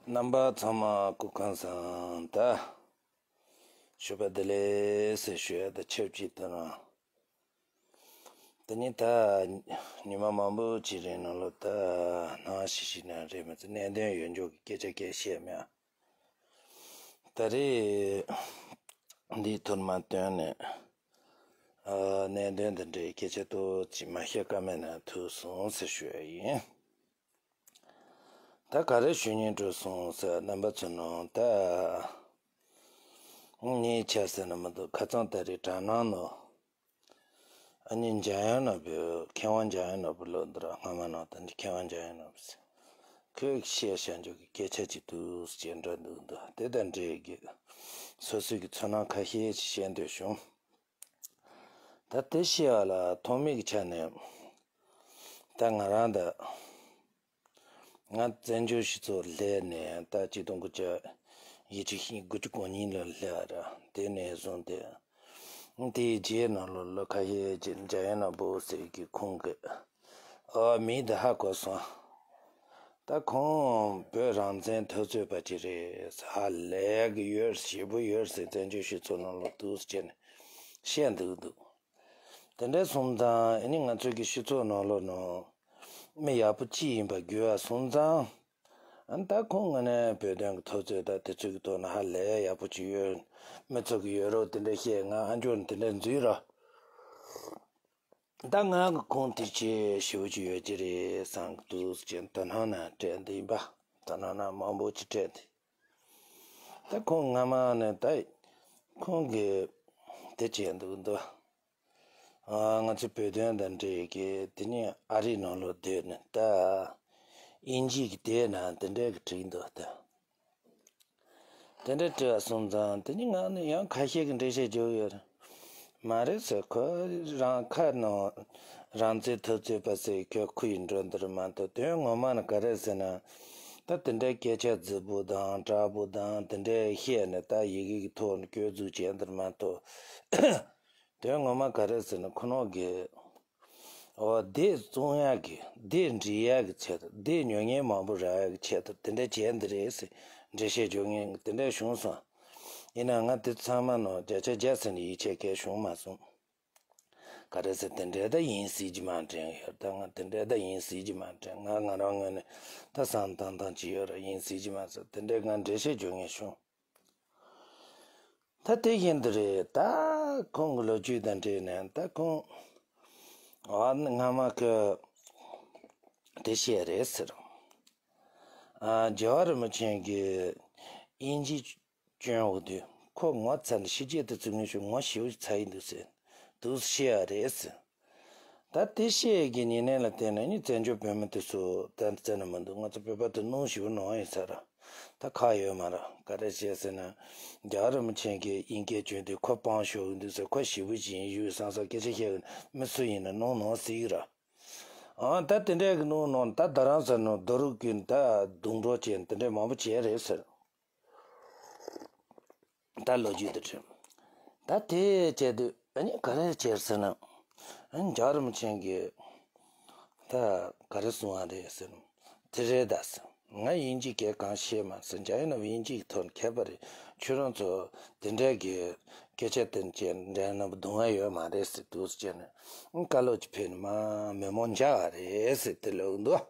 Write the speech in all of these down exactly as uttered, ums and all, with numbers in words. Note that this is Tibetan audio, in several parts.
རྣམ་པ་ཚང་མ་སྐུ་ཁམས་བཟང་། ད་ཞོགས་པ་བདེ་ལེགས་ཟེར་ཞུ་ཡ་ད་ཆབས་ཅིག་ད་རང་། དེ་ནི་ད་ཉི་མ་མང་པོ་ཅིག་རིང་ནང་ལོ་ད་སྣང་ཞིག་ཞིག་ན་རེད་མ་ཚད་གནད་དོན་ཡོད་འཇོག་གི་སྐད་ཆ་སྐད་བཤད་མེད། ད་རེས་འདི་ཐུར་མ་བཏོན་ནས་ཨ་གནད་དོན་དང་འབྲེལ་སྐད་ཆ་ཏོག་ཙམ་མ་བཤད་ཀ་མེད་ན་ཐུག་སོང་ཟེར་ཞུ་ཡ་ཡིན། ད་ག་རེ་ཞུ་སྙིང་བྲོ་སོང་ཟེར་རྣམ་པ་ཚོ་ནང་ད་ངའི་ཆ་ཟེར་ན་མི་འདུག་ཁ་སང་ད་རེས་དྲ་ནང་ནང་ཨ་ནི་འཇམ་དབྱངས་ནོར་བུ་མཁས་དབང་འཇམ་དབྱངས་ནོར་བུ་ལོ་འདི་ར་སྔ་མ་ནང་ད་འདི་མཁས་དབང་འཇམ་དབྱངས་ནོར་བུ་ཟེར་ཁོས་བཤད་བྱ་འཇོག་གི་སྐད་ཆ་ཅིག་འདུག་ཟེར་འདྲ་འདུག་འདུག་དེ་དང་འབྲེལ་གི་སོ་སོའི་གི་ཚོར་སྣང་ཁ་ཤས་ཅིག་བཤད་འདོད་བྱུང་། ད་དེ་བཤད་པ་ལ་ཐོག་མའི་གི་ཆ་ནས་ད་ང་རང་ད་ང་བཙན་བྱོལ་སྤྱི་ཚོགས་སླེབས་ནས་ད་ཆིག་སྟོང་དགུ་བརྒྱ་ཡི་གཅིག་དགུ་བཅུ་གོ་གཉིས་ལ་སླེབས་པ་ར་དེ་ནས་བཟུང་སྟེ་དེའི་རྗེས་ནང་ལོ་ལོ་ཁ་ཤས་ཅིག་འཇམ་དབྱངས་ནོར་བུ་ཟེར་གི་ཁོང་གི་ཨ་མིང་དེ་ཧ་གོ་སོང་། ད་ཁོང་བོད་རང་བཙན་འཐབ་རྩོད་པ་ཅིག་རེད། ཧ་ལས་གི་ཡོད་ཞེ་པོ་ཡོད་ཟེར་བཙན་བྱོལ་སྤྱི་ཚོགས་ནང་ལོ་འདུག་ཟེར་ནས་བཤད་འདུག་འདུག་དེ་འདྲ་སོང་ཙང་ཨ་ནི་ང་ཚོའི་གི་སྤྱི་ཚོགས་ནང་ལོགས་ནང་མི་ཡག་པོ་ཅིག་ཡིན་པ་འགྱུར་བ་སོང་ཙང་། ཨ་ནི་ད་ཁོང་ངོས་ནས་བོད་དོན་གི་འཐབ་རྩོད་ད་དེ་ཚོའི་གི་ཐོག་ནས་ཧ་ལས་ཡག་པོ་ཅིག་ཡོད། མི་ཚོ་གི་ཡོད་རོགས་དེ་འདྲ་བཤད། ང་ཨ་མཆོག་ནས་དེ་འདྲ་འཛུལ་ར། ད་ང་གི་ཁོང་དེ་ཆེ་ཞེ་པོ་ཅིག་ཡོད་ཀྱི་རེད་བསམ་གི་འདུག་ཅེས་དོ་སྣང་ན་སྤྲད་འདི་ཡིན་པ། དོ་སྣང་ན་མང་པོ་ཅིག་སྤྲད་འདི། ད་ཁོང་སྔ་མ་ནས་ད་ཁོང་གིས་དེ་བྱས་འདུག་འདུག་ཨ་ང་ཚོ་བོད་དོན་དང་འབྲེལ་གྱི་དེ་ནས་ཨ་རིའི་ནང་ལོགས་སྡོད་ནས་ད་དབྱིན་ཇི་གི་དེབ་ནང་དེ་འདྲ་གི་བྲིས་འདུག་ད། དེ་འདྲ་བྲིས་པ་སོང་ཙང་དེ་ནི་ང་ནི་ཡང་ཁ་ཤས་ཀྱི་འགྲེལ་བཤད་བརྒྱབ་ཡོད་རེད། མ་རེད་ཟེར། ཁོ་རང་ཁ་ནང་རང་བཙན་འཐབ་རྩོད་པ་ཟེར་ཁོས་ཁུ་ཡི་འགྲོ་འདིར་མ་གཏོགས་དོན་ངོ་མ་ནི་ག་རེ་ཟེར་ན། ད་དེ་འདྲའི་སྐད་ཆ་རྫིག་པོ་དང་དྲག་པོ་དང་དེ་འདྲའི་བཤད་ནས་ད་ཡི་གེ་གི་ཐོག་ནས་སྐྱོན་འཛུགས་བྱས་འདིར་མ་གཏོགས། དོན་ངོ་མ་ག་རེ་ཟེར་ན་ཁོ་རང་གིས། འོ་དེབ་བཙོང་ཡག་གི་དེབ་འབྲི་ཡག་གི་ཆེད་དུ་དེབ་ཉོ་མཁན་མང་པོ་རག་ཡག་གི་ཆེད་དུ་དེ་འདྲ་བྱས་འདི་རེད་ཟེར་འགྲེལ་བཤད་བརྗོད་མཁན་དེ་འདྲ་བྱུང་སོང་། ཡིན་ན་ང་དེ་ཚང་མ་ནང་བརྒྱ་ཆ་བརྒྱ་ཟེར་ནས་ཡིད་ཆེས་གལ་བྱུང་མ་སོང་། ག་རེ་ཟེར་དེ་འདྲ་ད་ཡིན་སྲིད་ཀྱི་མ་དྲན་ཡོད། ད་ང་དེ་འདྲ་ད་ཡིན་སྲིད་ཀྱི་མ་དྲན། ང་ང་རང་ངོས་ནས་ད་བསམ་བཏང་བཏང་ཅི་ཡོད་ར་ཡིན་སྲིད་ཀྱི་མ་ཟེར་དེ་འདྲ་ང་འགྲེལ་བཤད་བརྗོད་མཁན་བྱུང་། ད་དེ་བཞིན་དུ་རེད། ད་ཁོང་གི་ལོ་རྒྱུས་དང་འབྲེལ་ནས་ད་ཁོང་ཨ་ནི་སྔ་མ་ཁོས་དེ་བཤད་རེད་ཟེར། ཨ་རྒྱལ་བ་རིན་པོ་ཆེ་གིས་དབྱིན་ཇི་སྐྱོན་འོག་དུས་ཁོ་ངོ་ཚ་ནས་ཕྱི་རྒྱལ་དུ་ཚུད་ངེས་ཤོག་ངོ་ཞེ་པོ་ཅིག་ཚ་ཡི་འདུག་ཟེར་འདུག་བཤད་ཡ་རེད་ཟེར། ད་དེ་བཤད་ཀྱི་ཉེ་གནས་ལ་བརྟེན་ནས་ནི་བཙན་བྱོལ་བོད་མི་དེ་ཚོ་ད་བཙན་ན་མི་འདུག་ང་ཚོ་བོད་པ་དེ་སྣུམ་ཞེ་པོ་ནང་ཡིན་ས་ར། ད་ཁག་ཡོད་མ་རེད། ག་རེ་བྱས་ཟེར་ན། རྒྱལ་བ་རིན་པོ་ཆེ་གིས་དབྱིན་སྐད་བྱོན་དུས་ཁོ་སྤང་ཤོག་གི་འདུག་ཟེར། ཁོ་ཞེ་པོ་ཅིག་ཡིན་ཞུས་བསམ་བསམ་སྐད་ཆ་བཤད་གི་མི་སུ་ཡིན་ན་སྣུམ་ནང་ཟེར་གི་ར། ཨང་ད་དེ་འདྲས་གི་སྣུམ་ནང་ད་རྡ་རམ་ས་ལ་ནང་རྡོ་རུག་གི་ད་རྡུང་གྲོགས་བྱས་དེ་འདྲས་མང་པོ་བྱས་རེད་ཟེར། ད་ལོ་རྒྱུས་དེ་དྲན། ད་དེ་བྱས་དུས་ཨ་ནི་ག་རེ་བྱས་ཟེར་ན། ཨ་ནི་རྒྱལ་བ་རིན་པོ་ཆེ་གིས་ད་ག་རེ་གསུང་བ་རེད་ཟེར་ན། དེ་རེད་ད་ཟེར། ང་དབྱིན་ཇི་སྐད་གང་ཤེས་མ་ཟེར། འཇམ་དབྱངས་ནོར་བུ་དབྱིན་ཇི་གི་ཐོག་ནས་མཁས་པ་རེད། ཁྱོད་རང་ཚོ་དེ་འདྲས་ཀྱི་སྐད་ཆ་དེ་བྱས་འཇམ་དབྱངས་ནོར་བུ་རྡུང་བ་ཡོད་མ་རེད་ཟེར་འདུག་ཟེར་ནས་བཀའ་སློབ་ཅིག་ཕེབས་ནས་མ་མི་མོ་འཇགས་པ་རེད་ཟེར་དེ་ལབ་འདུག་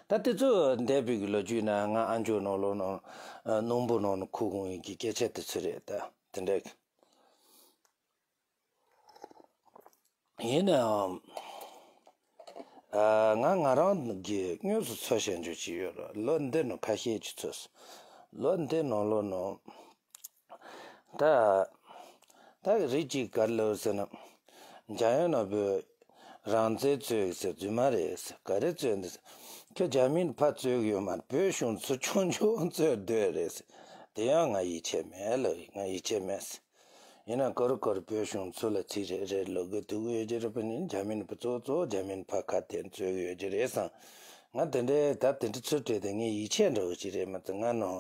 ད་དེ་ཚོ་འདས་པའི་གི་ལོ་རྒྱུས་ནང་ང་ཨ་མཆོག་ནང་ལོགས་ནང་སྣུམ་པོ་ནང་ནས་ཁུག་འོང་ཡིན་གྱི་སྐད་ཆ་དེ་ཚོ་རེད། ད་དེ་འདྲ་ཡིན་ནའང་ང་ང་རང་གིས་དངོས་སུ་འཚོལ་བྱ་འཇོག་བྱས་ཡོད་ར། ལོ་འདི་ནང་ཁ་ཤས་ཀྱི་ཚོད་ལོ་འདི་ནང་ལོགས་ནང་། ད་ད་རིགས་གཅིག་ག་རེ་ལབ་ཟེར་ན། འཇམ་དབྱངས་ནོར་བུས་རང་བཙན་རྩོད་ཟེར་རྫུན་མ་རེད་ཟེར། ག་རེ་རྩོད་འདི་ཟེར། ཁྱོད་རྒྱ་མིས་ཕར་རྩོད་གི་ཡོད་མ་རེད། བོད་གཞུང་ཚུར་ཆུང་ཆུང་རྩོད་འདོད་རེད་ཟེར། དེ་ཡང་ང་ཡིད་ཆེས་མེད་ལབ། ང་ཡིད་ཆེས་མེད་ཟེར། ཡིན་ན་ག་རེ་ག་རེ་བོད་གཞུང་ཚུར་ལ་ཚིག་རེ་རེ་ལབ་དགོས་ཐུག་གི་ཡོད་ཀྱི་རེད་པ། ནི་རྒྱ་མིས་ཕར་གཙོ་གཙོ་རྒྱ་མིས་ཕར་ཁ་གཏད་རྩོད་གི་ཡོད་ཀྱི་རེད་བསམ། ང་དེ་འདྲའི་ད་དེ་འདྲ་ཚུར་སྤྲད་དེ་ངས་ཡིད་ཆེས་འདྲ་བོ་ཞིག་རེད་མ་གཏོགས་ང་ནང་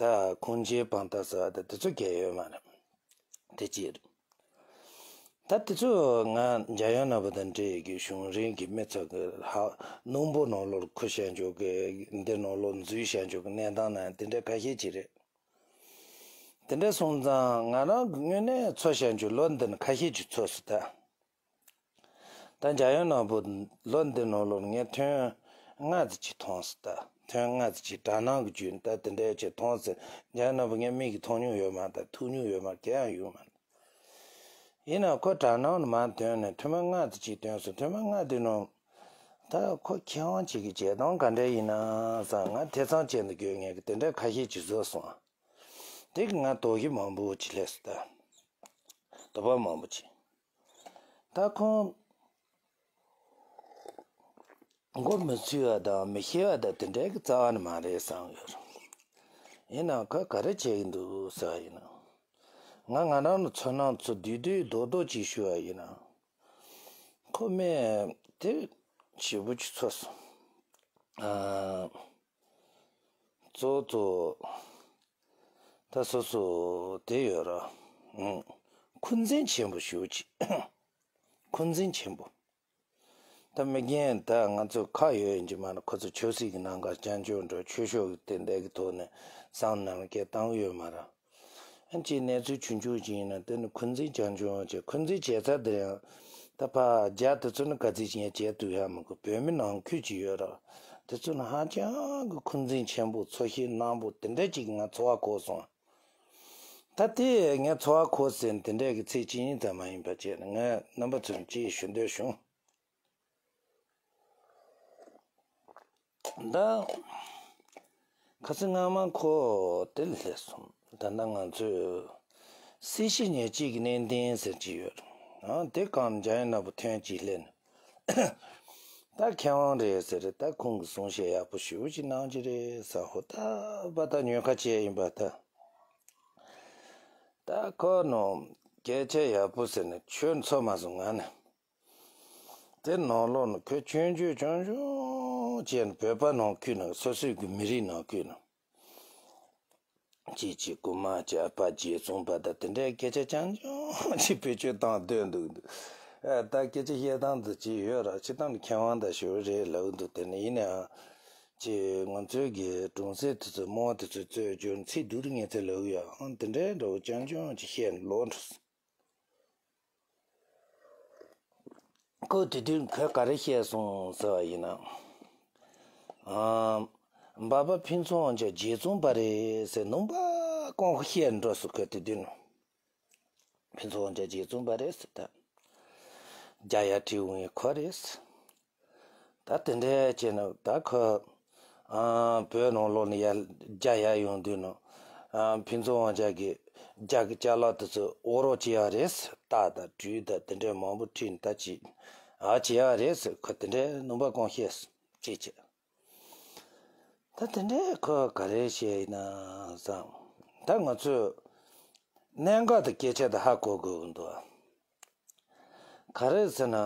ད་ཁུངས་སྐྱེལ་དཔང་རྟགས་ཟེར་བ་ད་དེ་ཚོ་གལ་ཡོད་མ་རེད། དེ་གཅིག་རེད། ད་དེ་ཚོ་ང་འཇམ་དབྱངས་ནོར་བུ་དང་འབྲེལ་ཡོད་ཀྱི་གཞུང་རིང་གི་མི་ཚོ་གི་ཧ་སྣུམ་པོ་ནང་ལོགས་ཁུར་བཞག་འཇོག་གི་འདི་ནང་ལོགས་འཛུལ་བཞག་འཇོག་གི་གནས་སྟངས་ན་དེ་འདྲ་ཁ་ཤས་ཅིག་རེད། དེ་འདྲ་སོང་ཙང་ང་རང་གི་དངོས་གནས་འཚོ་བཞག་འཇོག་ལོ་འདི་ནི་ཁ་ཤས་ཅིག་འཚོ་སོང་ད། ད་འཇམ་དབྱངས་ནོར་བུ་ལོ་འདི་ནང་ལོགས་ངས་ཐུན་ལྔ་ཙམ་ཅིག་མཐོང་སོང་ད། ཐུན་ལྔ་ཙམ་ཅིག་དྲ་སྣང་གི་བརྒྱུད་ད་དེ་འདྲ་ཅིག་མཐོང་སོང་། འཇམ་དབྱངས་ནོར་བུ་ངས་མིག་གིས་མཐོང་མྱོང་ཡོད་མ་རེད། ཐུག་མྱོང་ཡོད་མ་རེད། གང་ཡང་ཡོད་མ་རེད། ཡིན་ནའང་ཁོ་དྲ་སྣང་ནས་མར་ཐོན་ནས་ཐུན་མོང་ལྔ་ཙམ་ཅིག་བཏོན་སོང་། ཐུན་མོང་ལྔ་དེ་ནང་ད་ཁོ་མཁས་དབང་ཅིག་གི་བྱེད་སྟངས་ག་འདྲ་ཡིན་ན་བསམ། ང་ཐེ་ཚོམ་བྱས་ནས་དགོས་ངེས་ཀྱི་དེ་འདྲ་ཁ་ཤས་ཅིག་བཟོས་སོང་། དེ་གི་ང་དོགས་གཞི་མང་པོ་ཅིག་སླེབས་སོང་ད། དོགས་པ་མང་པོ་ཅིག་ད་ཁོང་མགོ་མི་ཚོས་པ་དང་མི་ཤེས་པ་དང་དེ་འདྲའི་གི་རྩ་བ་ནས་མ་རེད་བསམ་ཡོད། ཡིན་ནའང་ཁོ་ག་རེ་བྱེད་ཀྱི་འདུག་ཟེར་བ་ཡིན་ན། ང་ང་རང་ལ་ཚོར་སྣང་ཚོ་བསྡུས་བསྡུས་རྡོག་རྡོག་ཅིག་ཞུ་བ་ཡིན་ན། ཁོ་མི་དེ་ཞེ་པོ་ཅིག་ཚོར་སོང་། ཨ། གཙོ་བོ་ད་སོ་སོ་དེ་ཡོད་ར། ཨང་། འཁོན་འཛིན་ཆེན་པོ་ཞེ་པོ་ཅིག་འཁོན་འཛིན་ཆེན་པོ། ད་མི་རྒན་ད་ང་ཚོ་ཁ་ཡོད་ཡིན་གྱི་མ་རེད། ཁོ་ཚོ་ཆབ་སྲིད་ཀྱི་ནང་ག་རྐྱང་རྐྱང་འགྲོ། ཆོས་ཕྱོགས་ཀྱི་དེ་འདྲ་གི་ཐོག་ནས་བསམ་ནང་སྐད་བཏང་གི་ཡོད་མ་རེད། ཨ་ཅེ་གནས་ཚུལ་ཆུང་ཆུང་ཅིག་ཡིན་ན་དེ་ནི་འཁོན་འཛིན་རྐྱང་རྐྱང་བྱས། འཁོན་འཛིན་བྱས་ཚར་དེ་ཡང་ད་ཕར་རྒྱ་དེ་ཚོ་ནི་ག་ཚོད་ཅིག་ཡང་བྱས་ཐུབ་ཡ་མི་དགོས། བོད་མི་ནང་ཁུལ་ཅིག་ཡོད་ར། དེ་ཚོ་ནི་ཧ་ཅང་གི་འཁོན་འཛིན་ཆེན་པོ། འཚོ་ཤེས་སྣང་པོ་དེ་འདྲ་ཅིག་ང་ཚོར་བ་གོ་སོང་། ད་དེ་ངས་ཚོར་བ་གོ་ཟིན་དེ་འདྲ་གི་ཚིག་གཅིག་གཉིས་ཙམ་མ་ཡིན་པ་བྱས་ནས་ངས་རྣམ་པ་ཚོར་ཅིག་ཞུ་འདོད་བྱུང་། ད་ཁ་སང་སྔ་མ་ཁོ་དེ་ལ་སླེབས་སོང་། ད་ལྟ་ང་ཚོས་སྲིད་ཞི་ཉེར་གཅིག་གི་གནད་དོན་ཟེར་གྱི་ཡོད། ཨང་། དེ་གང་འཇམ་དབྱངས་ནོར་བུ་ཐོན་གྱིས་སླེབས་ནས། ད་མཁས་དབང་རེད་ཟེར། ད་ཁོང་གིས་གསུང་བཤད་ཡག་པོ་ཞེ་པོ་ཅིག་གནང་གི་རེད་ཟེར། ཧོ། ད་པ་ད་ཉོན་ཁ་བྱས་ཡིན་པ་ད། ད་ཁོ་ནོ་སྐད་ཆ་ཡག་པོ་ཟེར་ནས་ཁྱོད་ཚོར་མ་སོང་ང་ནི། དེ་ནང་ལོགས་ནས་ཁོས་སྐྱོན་བརྗོད་རྐྱང་རྐྱང་བྱས་ནས་བོད་པ་ནང་ཁུལ་ནང་སོ་སོའི་གི་མི་རིགས་ནང་ཁུལ་ནང་ཅིག་ཅིག་རྐུན་མ་བྱས། ཨ་ཕ་རྗེ་ཙོང་པ་དང་དེ་འདྲའི་སྐད་ཆ་རྐྱང་རྐྱང་ཅིག་བེད་སྤྱོད་བཏང་སྡོད་འདུག་འདུག་ཨ། ད་སྐད་ཆ་བཤད་སྟངས་དེ་ཅིག་ཡོད་ར། སྤྱིར་བཏང་ནི་མཁས་དབང་དང་ཞེ་པོ་རེད་ལབ་འདུག་དེ་ནི་ཡིན་ནའང་ཅིག་ང་ཚོའི་གི་གྲོང་གསེབ་དེ་ཚོ་རྨོ་དེ་ཚོས་རྩོད་རྒྱུ་ཚིག་སྡུག་རུ་ངས་ཚེ་ལབ་ཡ། ཨང་། དེ་འདྲའི་འདྲ་བོ་རྐྱང་རྐྱང་ཅིག་བཤད་ནས་ལོག་འགྲོ་སོང་། ཁོས་དེ་དུས་ཁོས་ག་རེ་བཤད་སོང་ཟེར་བ་ཡིན་ན། ཨ། འབའ་པ་ཕུན་ཚོགས་དབང་ཕྱུག་རྗེ་ཙོང་པ་རེད་ཟེར་ནོམ་པ་ཀོང་ཁོ་བཤད་འགྲོ་སོང་། ཁོས་དེ་དུས་ནོ། ཕུན་ཚོགས་དབང་ཕྱུག་རྗེ་ཙོང་པ་རེད་ཟེར། ད་རྒྱ་ཡར་ཁྲིད་འོང་ཡ་ཁོ་རེད་ཟེར། ད་དེ་འདྲ་བྱས་ན་ད་ཁོ། ཨ། བོད་ནང་ལོགས་ནས་ཡར་རྒྱ་ཡར་ཡོང་དུས་ནོ། ཨ། ཕུན་ཚོགས་དབང་ཕྱུག་གིས་རྒྱ་གི་ཅ་ལག་དེ་ཚོ་དབོར་རོགས་བྱེད་ཡ་རེད་ཟེར། རྟ་དང་གྲུ་དང་དེ་འདྲ་མང་པོ་ཁྲིད་ནས་ད་ཅིག་ཨ་བྱེད་ཡ་རེད་ཟེར། ཁོས་དེ་འདྲ་ནོམ་པ་ཀོང་བཤད་ཅིག་བྱས། ད་དེ་འདྲའི་ཁོ་ག་རེ་བཤད་ཡིན་ན་བསམ། ད་ང་ཚོས་གནད་འགག་དང་སྐད་ཆ་དེ་ཧ་གོ་དགོས་ཀྱི་འདུག་ག་རེ་ཟེར་ན།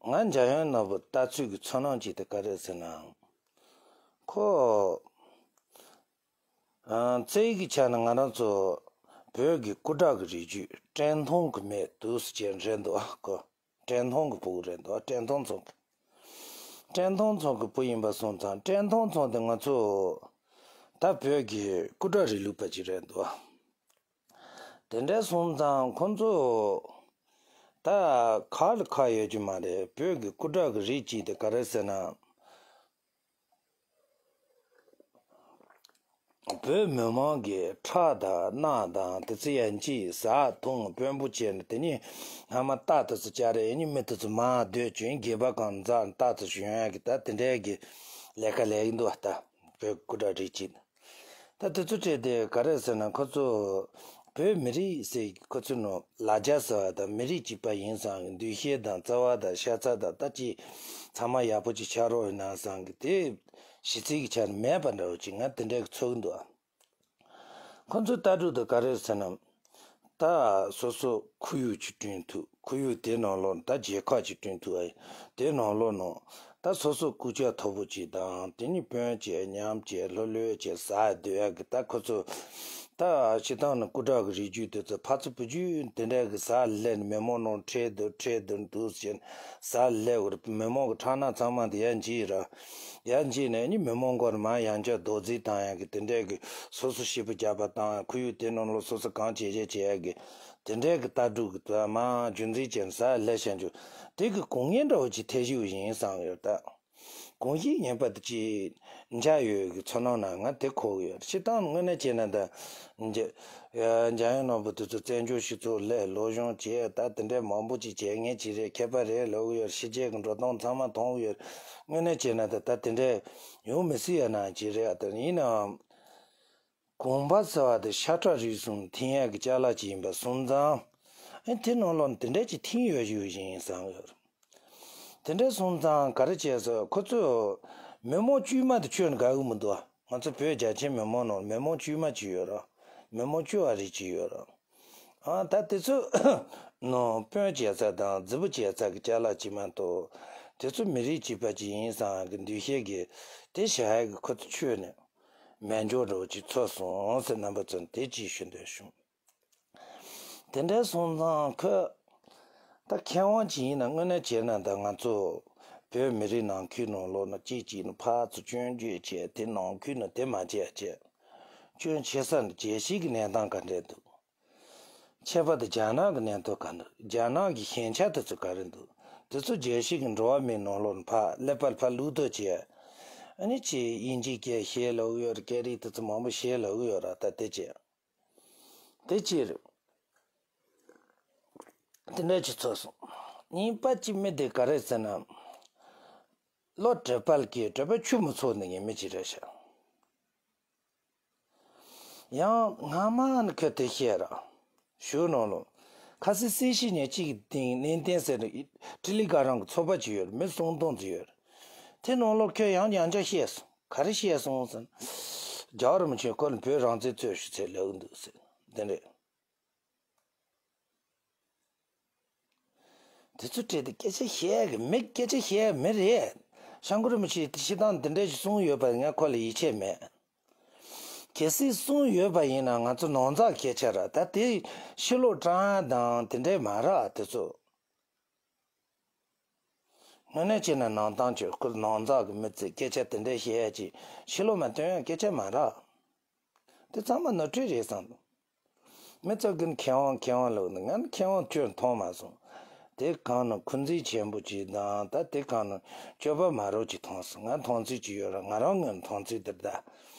ང་འཇམ་དབྱངས་ནོར་བུ་ལྟ་ཚུལ་གྱི་ཚོར་སྣང་གཅིག་དེ་ག་རེ་ཟེར་ན། ཁོ། ཨ། རྩ་བའི་གི་ཆ་ནས་ང་རང་ཚོ་བོད་ཀྱི་སྐུ་དྲག་གི་རིགས་རྒྱུད་བཀྲས་མཐོང་གི་མེས་དུས་སུ་ཅན་རེད་འདུག་ཨ། ཁོ་བཀྲས་མཐོང་གི་བུ་རེད་འདུག་བཀྲས་མཐོང་ཚང་གི། བཀྲས་མཐོང་ཚང་གི་བུ་ཡིན་པ་སོང་ཙང་། བཀྲས་མཐོང་ཚང་དེ་ང་ཚོ་ད་བོད་ཀྱི་སྐུ་དྲག་རིང་ལུགས་པ་ཅིག་རེད་འདུག་དེ་འདྲ་སོང་ཙང་ཁོང་ཚོ་ད་ཁ་ལ་ཁ་ཡོད་ཀྱི་མ་རེད། བོད་ཀྱི་སྐུ་དྲག་གི་རིགས་གཅིག་དེ་ག་རེ་ཟེར་ན། བོད་མི་མང་གིས་ཁྲག་དང་རྣག་དང་དེ་ཚོ་ཡང་ཅིག་ཟ་འཐུང་དཔོན་པོ་བྱས་ནས། དེ་ནས་སྔ་མ་རྟ་དེ་ཚོ་བཅའ་རེ་ཡིན་ནི། མི་དེ་ཚོ་མར་སྡོད་བྱོན། སྒལ་པ་གང་འཛག་རྟ་དེ་ཚོ་ཡོང་ཡ་གི་ད་དེ་འདྲའི་གི་ལས་ཀ་ལས་ཀྱི་འདུག་བ། ད་བོད་སྐུ་དྲག་རིགས་གཅིག་ད་དེ་ཚོ་བྱས་ཏེ་ག་རེ་ཟེར་ན། ཁོ་ཚོ་བོད་མི་རིགས་ཟེར། ཁོ་ཚོ་ནོ་ལ་རྒྱ་ཟེར་བ་དང་མི་རིགས་གཅིག་པ་ཡིན་བསམ་གི་འདུ་ཤེས་དང་རྩ་བ་དང་ཤ་ཚ་དང་ད་ཅིག་ཚང་མ་ཡག་པོ་ཅིག་ཆགས་རོགས་ཡིན་ན་བསམ་གི་དེ་གཞི་རྩའི་གི་ཆ་ནས་མེད་པ་འདྲ་བོ་ཅིག་ང་དེ་འདྲའི་གི་ཚོར་གི་འདུག་ཁོ་ཚོའི་ལྟ་གྲུབ་དེ་ག་རེ་ཟེར་ན། ད་སོ་སོ་ཁོར་ཡུག་ཅིག་བསྐྲུན་ཐུབ། ཁོར་ཡུག་དེ་ནང་ལོགས་ད་རྒྱལ་ཁབ་ཅིག་བསྐྲུན་ཐུབ་ཨ། དེ་ནང་ལོགས་ནང་ད་སོ་སོ་སྐུ་ཕྱྭ་མཐོ་པོ་ཅིག་དང་། དེ་ནས་དཔོན་བྱས་ཉམས་བྱས་ལྷོད་ལྷོད་བྱས་ཟ་སྡོད་ཡ་གི་ད་ཁོ་ཚོ་ ད་སྤྱིར་བཏང་ནི་སྐུ་དྲག་གི་རིགས་རྒྱུད་དེ་ཚོ་ཕར་ཚུར་བུ་རྒྱུད་དེ་འདྲ་གི་ཟ་ལས་ནི་མི་མང་ནང་ཁྲལ་དུ་ཁྲལ་དུ་འདུག་ཟེར་ནས་ཟ་ལས་བར་མི་མང་གི་ཁྲག་སྣ་ཚང་མ་དེ་ཡར་འཇིབ་ར། ཡར་འཇིབ་ནས་ནི་མི་མང་སྐོར་མར་ཡང་བསྐྱར་རྡོག་རྫིས་བཏང་ཡག་གི་དེ་འདྲ་གི་སོ་སོ་ཤི་བོ་རྒྱབ་པ་བཏང་ཡག་ཁོར་ཡུག་དེ་ནང་ལོགས་སོ་སོ་གང་བྱེད་བྱེད་བྱེད་ཡག་གི་དེ་འདྲ་གི་ལྟ་གྲུབ་གི་དུ་མ་རྒྱུན་འཛིན་བྱས་ནས་ཟ་ལས་བྱ་རྒྱུ་དེ་གི་གོ་ངན་འདྲ་བོ་ཅིག་ཐེབས་ཀྱི་ཡིན་བསམ་ཡོད་ད། གོང་བཞིན་ངན་པ་དེ་ཅིག་འཇགས་ཡོད་ཀྱི་ཚོར་སྣང་ནང་ང་དེ་འཁོར་གི་ཡོད། སྤྱིར་བཏང་དངོས་གནས་བྱས་ན་ད་འཇ་འཇམ་དབྱངས་ནོར་བུ་དེ་ཚོ་བཙན་བྱོལ་སྤྱི་ཚོགས་སླེབས་སློབ་སྦྱོང་བྱས་ད་དེ་འདྲའི་མང་པོ་ཅིག་བྱེད་མཁན་ཅིག་རེད། མཁས་པ་རེད་ལབ་གི་ཡོད། ཕྱི་རྒྱལ་གྱི་འགྲོ་སྟངས་ཚང་མ་མཐོང་གི་ཡོད། དངོས་གནས་བྱས་ན་ད་ད་དེ་འདྲའི་ཡོང་མི་སྲིད་ཡ་ན་ཅིག་རེད། ད་ཡིན་ནའང་གོམ་པ་ཟེར་བ་དེ་ཤ་ཁྲག་རིགས་གསུམ་འཐེན་ཡག་གི་ཅ་ལག་ཅིག་ཡིན་པ་སོང་ཙང་། ཨེ་དེ་ནང་ལོགས་ནས་དེ་འདྲ་ཅིག་འཐེན་ཡོད་ཞུ་བཞིན་བསམ་ཡོད། དེ་འདྲ་སོང་ཙང་ག་རེ་བྱས་སོ། ཁོ་ཚོས་མི་མང་དཀྱུས་མ་དེ་ཁྱོན་ནས་དགའ་གི་མི་འདུག་ང་ཚོ་བོད་རྒྱ་ཆེ་མི་མང་ནང་མི་མང་དཀྱུས་མ་ཅིག་ཡོད་ར། མི་མང་དཀྱུས་མ་རིགས་ཅིག་ཡོད་ར། ཨ་ད་དེ་ཚོ་ནང་དཔོན་བྱས་ཚར་དང་རྫི་བོ་བྱས་ཚར་གི་ཅ་ལག་ཅིག་མ་གཏོགས། དེ་ཚོ་མི་རིགས་གཅིག་པ་ཅིག་ཡིན་བསམ་གི་འདུ་ཤེས་ཀྱི་དེ་བྱ་ཡག་གི་ཁོ་ཚོ་ཁྱོན་ནས་མེད་འཇོག་འདྲ་བོ་ཅིག་ཚོར་སོང་ཟེར། རྣམ་པ་ཚོ་དེ་ཅིག་ཞུ་འདོད་བྱུང་། དེ་འདྲ་སོང་ཙང་ཁོས་ད་མཁས་དབང་ཅིག་ཡིན་ན་དངོས་གནས་བྱས་ན་ད་ང་ཚོ་བོད་མི་རིགས་ནང་ཁུལ་ནང་ལོགས་ན་གཅིག་གཅིག་ནི་ཕར་ཚུར་སྐྱོན་བརྗོད་བྱས་དེ་ནང་ཁུལ་ནི་དེ་མ་བྱས་བྱས། སྐྱོན་ཆེ་ས་ནི་རྒྱལ་སྤྱིའི་གི་གནས་སྟངས་ག་འདྲས་འདུག་ཁྱད་པར་དུ་རྒྱ་ནག་གི་གནས་སྟངས་ག་འདུག་རྒྱ་ནག་གི་ཞན་ཆ་དེ་ཚོ་ག་རེ་འདུག་དེ་ཚོ་རྒྱལ་སྤྱི་གི་འགྲོ་བ་མིའི་ནང་ལོགས་ནི་ཕར་ཀླད་པར་ཕར་བླུགས་ཐབས་བྱས། ཨ་ནི་ཅིག་དབྱིན་ཇིའི་སྐད་བཤད་ལབ་གི་ཡོད་རེད། སྐད་རིགས་དེ་ཚོ་མང་པོ་བཤད་ལབ་གི་ཡོད་ར། ད་དེ་བྱས། དེ་ཅི་རེད། དེ་འདྲ་ཅིག་ཚོར་སོང་། གཉིས་པ་ཅིག་མི་དེ་ག་རེ་ཟེར་ན། བློ་གྲོས་པ་གི་གྲོས་པ་ཆུད་མི་ཚོར་ནི་ངའི་མི་ཅིག་རེད་ཤག་ཡང་སྔ་མ་ནི་ཁོས་དེ་བཤད་ར། གཞུག་ནང་ལོ། ཁ་སང་སྲིད་སྤྱི་ཉེར་གཅིག་གི་སྟེང་གནས་བརྟན་ཟེར་ནས་ཏྲི་ལི་ཀ་རང་གི་ཚོགས་པ་ཅིག་ཡོད་རེད། མི་སུམ་སྟོང་ཙམ་ཡོད་རེད། དེ་ནང་ལོ་ཁོས་ཡང་ཡང་བསྐྱར་བཤད་སོང་། ག་རེ་བཤད་སོང་ཟེར་ན། རྒྱལ་བ་རིན་པོ་ཆེ་ཁོ་ལ་བོད་རང་བཙན་རྩོད་ཤོག་ཟེར་ལབ་གི་འདུག་ཟེར། དེ་རེད། དེ་ཚོ་བྲིས་ཏེ་སྐད་ཆ་བཤད་གི་མི། སྐད་ཆ་བཤད་མི་རེད། སྐྱབས་མགོན་རིན་པོ་ཆེས་སྤྱིར་བཏང་འདི་འདྲ་ཞིག་གསུངས་ཡོད་པ་ངས་ཁོ་ལ་ཡིད་ཆེས་མེད། གལ་སྲིད་གསུངས་ཡོད་པ་ཡིན་ན་ང་ཚོ་ནང་འཛག་སྐད་ཆ་ར། ད་དེ་ཕྱི་ལོགས་དྲང་དང་དེ་འདྲས་མ་ར་དེ་ཚོ། དངོས་གནས་བྱས་ན་ནང་བཏང་བྱས་ཁོ་ནང་འཛག་གི་མི་ཚོས་སྐད་ཆ་དེ་འདྲས་བཤད་ཡ་ཅིག་ཕྱི་ལོགས་མ་སྟོན་ཡ་སྐད་ཆ་མ་ར། དེ་ཚང་མ་ནོར་འཁྲུལ་རེད་བསམ་འདུག་མི་ཚོ་གིས་མཁས་དབང་མཁས་དབང་ལབ་ནས་ང་ནི་མཁས་དབང་ཁྱོན་མཐོང་མ་སོང་། དེ་གང་ན་འཁོན་འཛིན་ཆེན་པོ་ཅིག་དང་ད་དེ་གང་ན་སྤྱོད་པ་མ་རབས་ཅིག་མཐོང་སོང་། ང་མཐོང་ཚུལ་ཅིག་ཡོད་ར། ང་རང་ངོས་མཐོང་ཚུལ་དེ་རེད་ད།